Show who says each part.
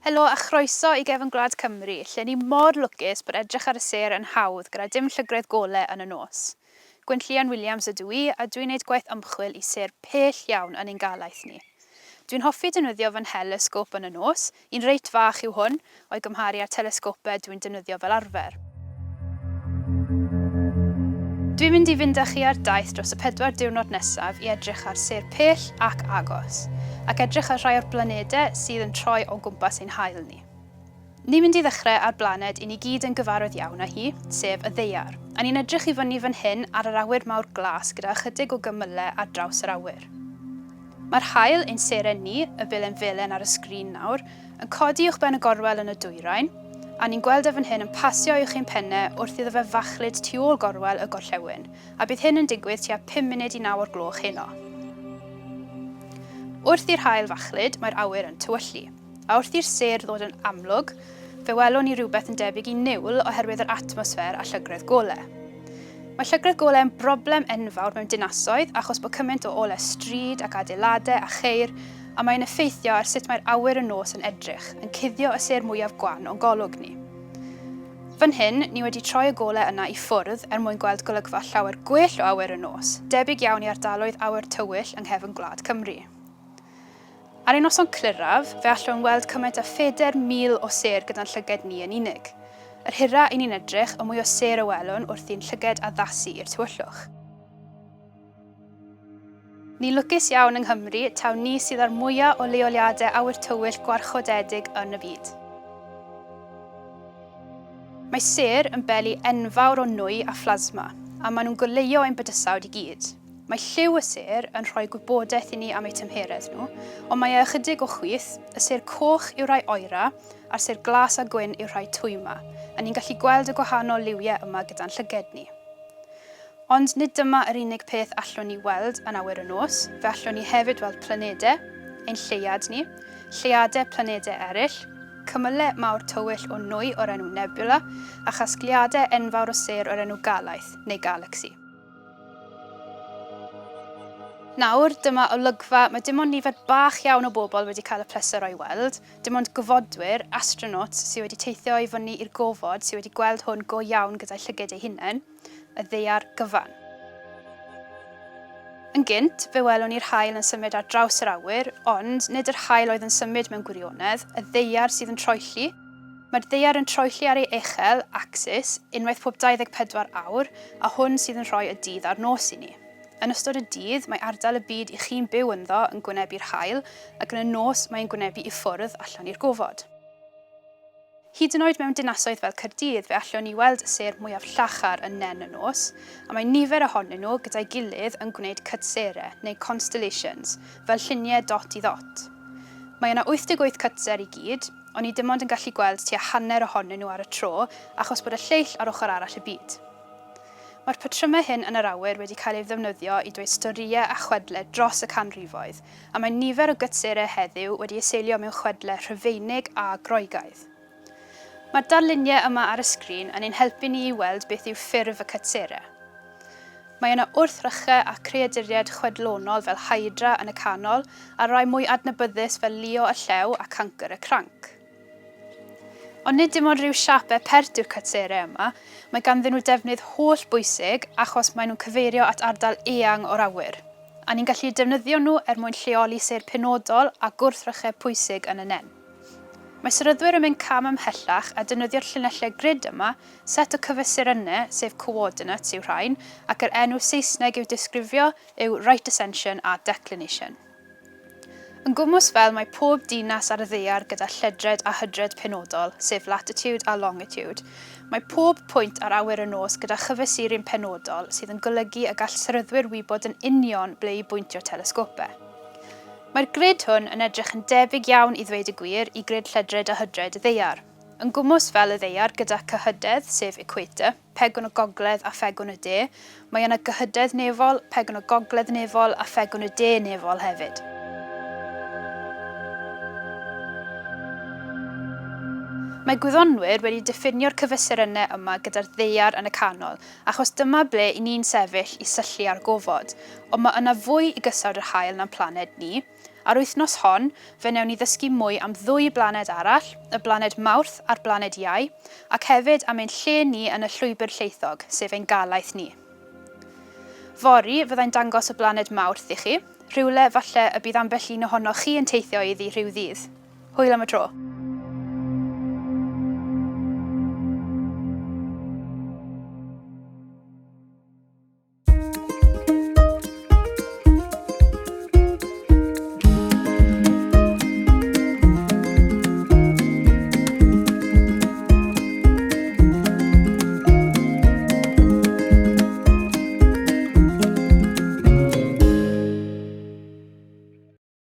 Speaker 1: Helo a chroeso i Gefn Gwlad Cymru, lle ni mor lwcus bod edrych ar y sêr yn hawdd gyda dim llygredd gole yn y nos. Gwenllian Williams ydw i a dwi'n neud gwaith ymchwil i sêr pell iawn yn ein galaeth ni. Dwi'n hoffi defnyddio fy nhelesgop yn y nos, Un reit fach yw hwn, o'i gymharu â'r telesgopau dwi'n defnyddio fel arfer. Dwi'n mynd i fynd â chi ar daith dros y 4 diwrnod nesaf i edrych ar sêr pell ac agos, ac edrych ar rhai o'r blanedau sydd yn troi o gwmpas ein haul ni. Ni'n mynd i ddechrau ar blaned i ni gyd yn gyfarwydd iawn â hi, sef y Ddaear, a ni'n edrych i fyny fan hyn ar yr awyr mawr glas gyda ychydig o gymylau ar draws yr awyr. Mae'r haul, ein seren ni, y belen felen ar y sgrin nawr, yn codi uwchben y gorwel yn y dwyrain, a ni'n gweld e fan hyn yn pasio uwch ein pennau wrth iddo fe fachlud tu ôl gorwel y gorllewin, a bydd hyn yn digwydd tua 8:55 munud o'r gloch heno. Wrth i'r haul fachlud, mae'r awyr yn tywyllu. A wrth i'r sêr ddod yn amlwg, fe welwn ni rywbeth yn debyg i niwl oherwydd yr atmosffer a llygredd gole. Mae llygredd gole yn broblem enfawr mewn dinasoedd achos bod cymaint o ole stryd ac adeiladau a cheir, a mae'n effeithio ar sut mae'r awyr y nos yn edrych, yn cuddio y sêr mwyaf gwan o'n golwg ni. Fan hyn, ni wedi troi y gole yna i ffwrdd er mwyn gweld golygfa llawer gwell o awyr y nos, debyg iawn i ardaloedd awyr tywyll yng nghefn gwlad Cymru. Ar ein noson cliraf, fe allwn weld cymaint â 4,000 o sêr gyda'n llyged ni yn unig. Yr hira i ni'n edrych, y mwy o sêr y welwn wrth i'n llyged addasu i'r tywyllwch. Ni'n lwcus iawn yng Nghymru taw ni sydd â'r mwya o leoliadau awyr tywyll gwarchodedig yn y byd. Mae sêr yn beli enfawr o nwy a phlasma, a maen nhw'n goleuo ein bydysawd i gyd. Mae lliw y sêr yn rhoi gwybodaeth i ni am eu tymheredd nhw, ond mae e ychydig o chwith, y sêr coch yw'r rhai oera, a'r sêr glas a gwyn yw'r rhai twyma, a ni'n gallu gweld y gwahanol liwiau yma gyda'n llyged ni. Ond nid dyma yr unig peth allwn ni weld yn awyr y nos, fe allwn ni hefyd weld planedau, ein lleuad ni, lleuadau planedau eraill, cymylau mawr tywyll o nwy o'r enw nebula, a chasgliadau enfawr o sêr o'r enw galaeth, neu galaxy. Nawr, dyma olygfa, mae dim ond nifer bach iawn o bobl wedi cael y pleser o'i weld, dim ond gofodwyr, astronauts, sydd wedi teithio i fyny i'r gofod sydd wedi gweld hwn go iawn gyda'u llyged eu hunain, y ddaear gyfan. Yn gynt, fe welwn ni'r haul yn symud ar draws yr awyr, ond nid yr haul oedd yn symud mewn gwirionedd, y ddaear sydd yn troelli, Mae'r ddaear yn troelli ar ei echel, axis, unwaith pob 24 awr, a hwn sydd yn rhoi y dydd a'r nos i ni. Yn ystod y dydd, mae ardal y byd i chi'n byw ynddo yn gwynebu'r haul, ac yn y nos mae'n gwynebu i ffwrdd allan i'r gofod. Hyd yn oed mewn dinasoedd fel Caerdydd fe allwn ni weld y sêr mwyaf llachar yn nen y nos, a mae nifer ohonyn nhw gyda'i gilydd yn gwneud cytsere, neu constellations, fel lluniau dot i ddot. Mae yna 88 cytser i gyd, O'n i dim ond yn gallu gweld tua hanner ohonyn nhw ar y tro achos bod y lleill ar ochr arall y byd. Mae'r patrymau hyn yn yr awyr wedi cael eu ddefnyddio i dweud storïau a chwedlau dros y canrifoedd, a mae nifer o gytserau heddiw wedi eu seilio mewn chwedlau Rhufeinig a Groegaidd. Mae'r darluniau yma ar y sgrin yn ein helpu ni i weld beth yw ffurf y cytserau. Mae yna wrthrychau a chreaduriaid chwedlonol fel Hydra yn y canol, a rhai mwy adnabyddus fel Leo y Llew a Cancr y Cranc. Ond nid dim ond rhyw siapau pert yw'r cytserau yma, mae ganddyn nhw defnydd holl bwysig achos maen nhw'n cyfeirio at ardal eang o'r awyr. A ni'n gallu eu defnyddio nhw er mwyn lleoli sêr penodol a gwrthrychau pwysig yn y nen. Mae seryddwyr yn mynd cam ymhellach a defnyddio'r llinellau grid yma, set o cyfesurynnau, sef coordinates yw rhain, ac yr enw Saesneg i'w disgrifio yw right ascension a declination. Yn gwmws fel mae pob dinas ar y ddaear gyda lledred a hydred penodol, sef latitude a longitude, mae pob pwynt ar awyr y nos gyda chyfesuryn penodol sydd yn golygu y gall seryddwyr wybod yn union ble i bwyntio telesgopau. Mae'r grid hwn yn edrych yn debyg iawn i ddweud y gwir i grid lledred a hydred y Ddaear. Yn gwmws fel y Ddaear gyda cyhydedd, sef equator, pegwn y gogledd a phegwn y de, mae yna gyhydedd nefol, pegwn y gogledd nefol a phegwn y de nefol hefyd. Mae gwyddonwyr wedi diffinio'r cyfesurynnau yma gyda'r ddaear yn y canol, achos dyma ble i ni'n sefyll i syllu ar gofod. Ond mae yna fwy i gysawd yr haul na'n planed ni. A'r wythnos hon, fe wnewn ni ddysgu mwy am ddwy blaned arall, y blaned Mawrth a'r blaned Iau, ac hefyd am ein lle ni yn y llwybr llaethog, sef ein galaeth ni. Fory, fyddai'n dangos y blaned Mawrth i chi, rhywle falle y bydd ambell un ohonoch chi yn teithio iddi rhyw ddydd. Hwyl am y tro!